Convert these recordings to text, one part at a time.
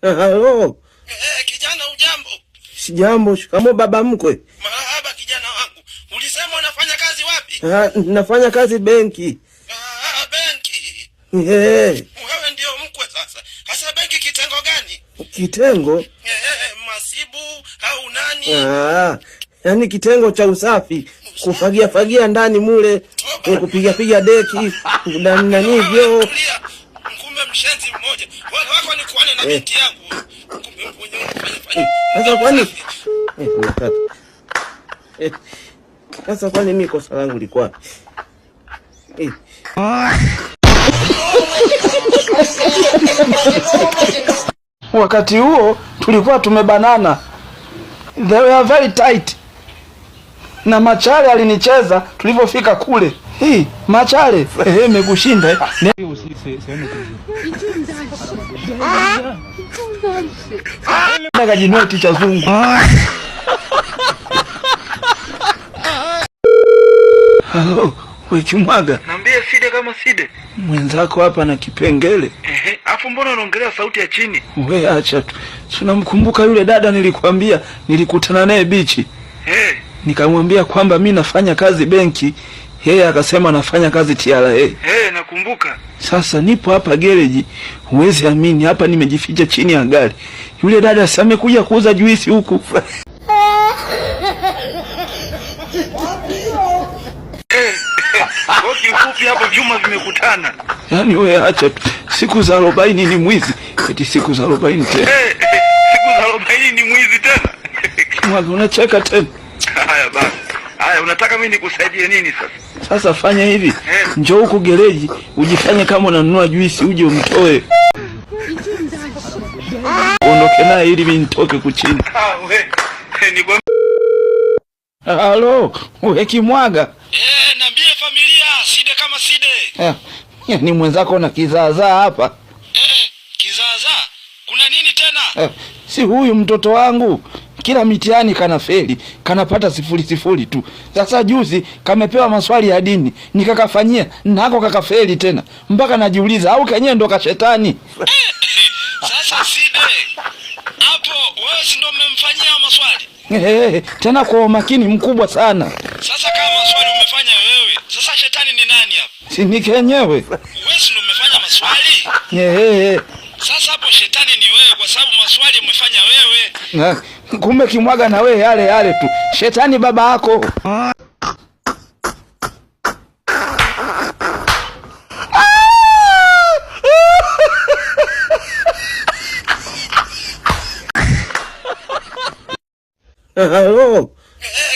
Halo. Kijana ujambo? Sijambo. Shikamo baba mkwe. Marahaba kijana wangu. Ulisema unafanya kazi wapi? Ah, nafanya kazi benki. Ah, benki. Eh. Wewe ndio mkwe sasa. Hasa benki kitengo gani? Kitengo? Masibu au nani? Ah, yaani kitengo cha usafi, kufagia fagia ndani mule, kupiga piga deki na nani vyoo. Tulia. Kumbe mshenzi mmoja. Wale wako ni kuane na binti yangu. Kumbe mwenye unafanya fanya. Sasa kwani nimekata. Sasa kwani mimi kosa langu liko wapi? Wakati huo tulikuwa tumebanana, they were very tight, na Machale alinicheza tulivyofika kule. Hii Machale imekushinda eh. Kajinoti cha zungu. Halo, we Kimwaga. Niambie Side kama Side. Mwenzako hapa na kipengele. Ehe, afu mbona unaongelea sauti ya chini? We acha tu. Tunamkumbuka yule dada nilikwambia nilikutana naye bichi. Eh, Nikamwambia kwamba mi nafanya kazi benki, yeye akasema nafanya kazi TRA. Nakumbuka. Sasa nipo hapa gereji, huwezi amini, hapa nimejificha chini ya gari. Yule dada si amekuja kuuza juisi huku. Kwa kiufupi hapo vyuma vimekutana. Yaani we acha tu, siku za 40 ni mwizi. Eti siku za 40 tena. Siku za 40 ni mwizi tena. Mwaga, unacheka tena. Haya basi. Haya, unataka mimi nikusaidie nini sasa? Sasa fanya hivi, njoo huku gereji ujifanye kama unanunua juisi, uje umtoe uondoke naye ili mimi nitoke kuchini. Ah, we. Ni kwa Halo, we Kimwaga. Niambie familia, Side kama Side. Ni mwenzako na kizaazaa hapa. Kizaazaa? Kuna nini tena? Si huyu mtoto wangu kila mitihani kana feli, kanapata 0-0 tu. Sasa juzi kamepewa maswali ya dini, nikakafanyia nako kakafeli tena. Mpaka najiuliza au kenyewe ndo kashetani. Sasa Side, hapo wewe si ndo umemfanyia maswali? Tena kwa umakini mkubwa sana. Sasa kama maswali umefanya wewe, sasa shetani ni nani hapo? Si ni kenyewe. Wewe si ndo umefanya maswali? Sasa hapo shetani ni wewe kwa sababu maswali umefanya wewe. Kumbe Kimwaga na wewe yale yale tu. Shetani baba yako. Halo.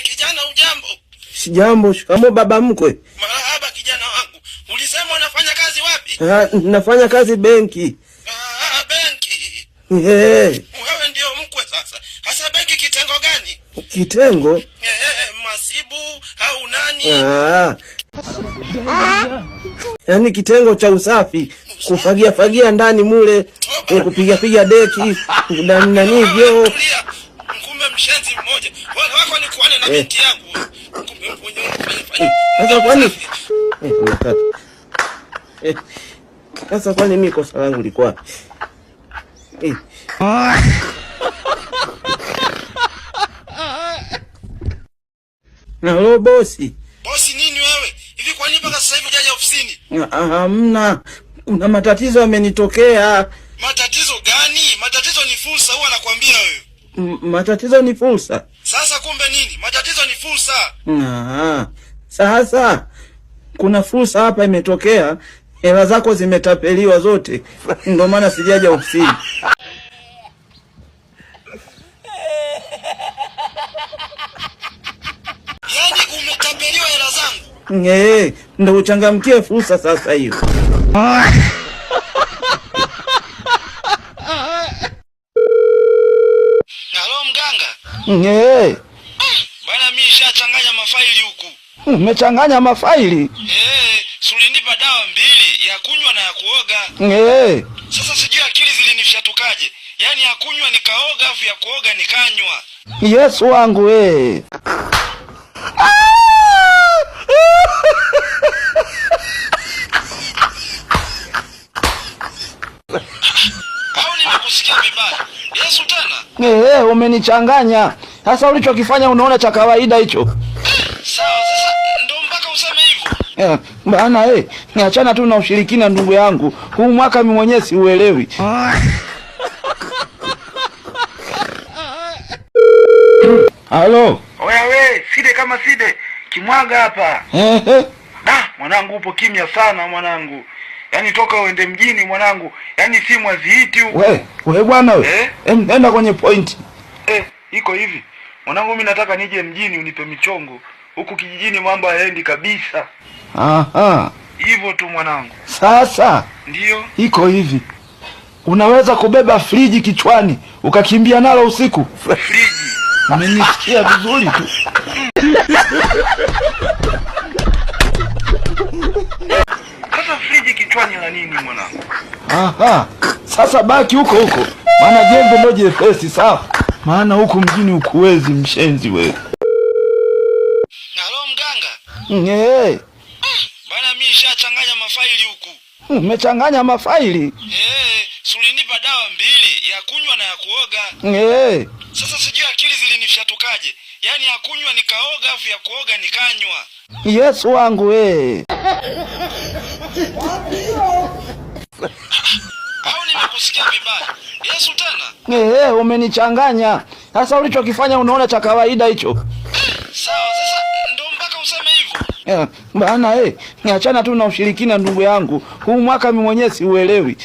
Kijana ujambo? Sijambo. Shikamo baba mkwe. Marahaba kijana wangu. Ulisema unafanya kazi wapi? Ah, nafanya kazi benki. Ah, benki. Wewe ndio mkwe sasa. Hasa benki kitengo gani? Kitengo? Masibu au nani? Ah. Yaani kitengo cha usafi, kufagia fagia ndani mule, kupiga piga deki na nani vyoo. Tulia. Kumbe mshenzi mmoja. Wale wako ni kuane na binti yangu. Kumbe mwenye unafanya fanya. Sasa kwani nimekata. Sasa kwani mimi kosa langu liko wapi? Halo bosi. Bosi nini wewe? Hivi kwa nini mpaka sasa hivi hujaja ofisini? Hamna. Kuna matatizo yamenitokea. Matatizo gani? Matatizo ni fursa, huwa nakwambia wewe. Matatizo ni fursa. Sasa kumbe nini? Matatizo ni fursa. Sasa kuna fursa hapa imetokea, hela zako zimetapeliwa zote, ndio maana sijaja ofisini. Yaani umetapeliwa hela zangu? Ndio uchangamkie fursa sasa hiyo. Halo mganga. Bana mimi nishachanganya mafaili huku. Umechanganya mafaili? Si ulinipa dawa mbili, ya kunywa na ya kuoga. Sasa sijui akili zilinifyatukaje. Yaani ya kunywa nikaoga, afu ya kuoga nikanywa. Yesu wangu. Au nimekusikia nimekusikia vibaya? Yesu tena? Umenichanganya. Sasa ulichokifanya unaona cha kawaida hicho? Sawa, sasa ndo mpaka useme hivyo. Bana achana tu na ushirikina ndugu yangu. Huu mwaka mimi mwenyewe siuelewi. Halo. Oya we, side kama side, kimwaga hapa. Da, mwanangu upo kimya sana mwanangu. Yaani toka uende mjini mwanangu, yaani simu haziiti huko. We bwana we. Eh? Enda kwenye point. Iko hivi. Mwanangu mimi nataka nije mjini unipe michongo. Huku kijijini mambo hayaendi kabisa. Aha. Hivyo tu mwanangu. Sasa Ndio. iko hivi. Unaweza kubeba friji kichwani ukakimbia nalo usiku. Friji. Umenisikia vizuri tu. Sasa friji kichwani la nini mwanangu? Aha. Sasa baki huko huko. Maana jembe ndio jepesi sawa. Maana huku mjini ukuwezi mshenzi wewe. Halo mganga. Bana mimi nishachanganya mafaili huku. Umechanganya mafaili? Si ulinipa dawa mbili, ya kunywa na ya kuoga. Sasa sijui akili zilinifyatukaje. Yaani ya kunywa nikaoga, afu ya kuoga nikanywa. Yesu wangu we. Au nimekusikia vibaya? Yesu tena? Umenichanganya. Sasa ulichokifanya unaona cha kawaida hicho? Sawa, sasa ndo mpaka useme hivyo. Bana achana tu na ushirikina ndugu yangu. Huu mwaka mimi mwenyewe siuelewi.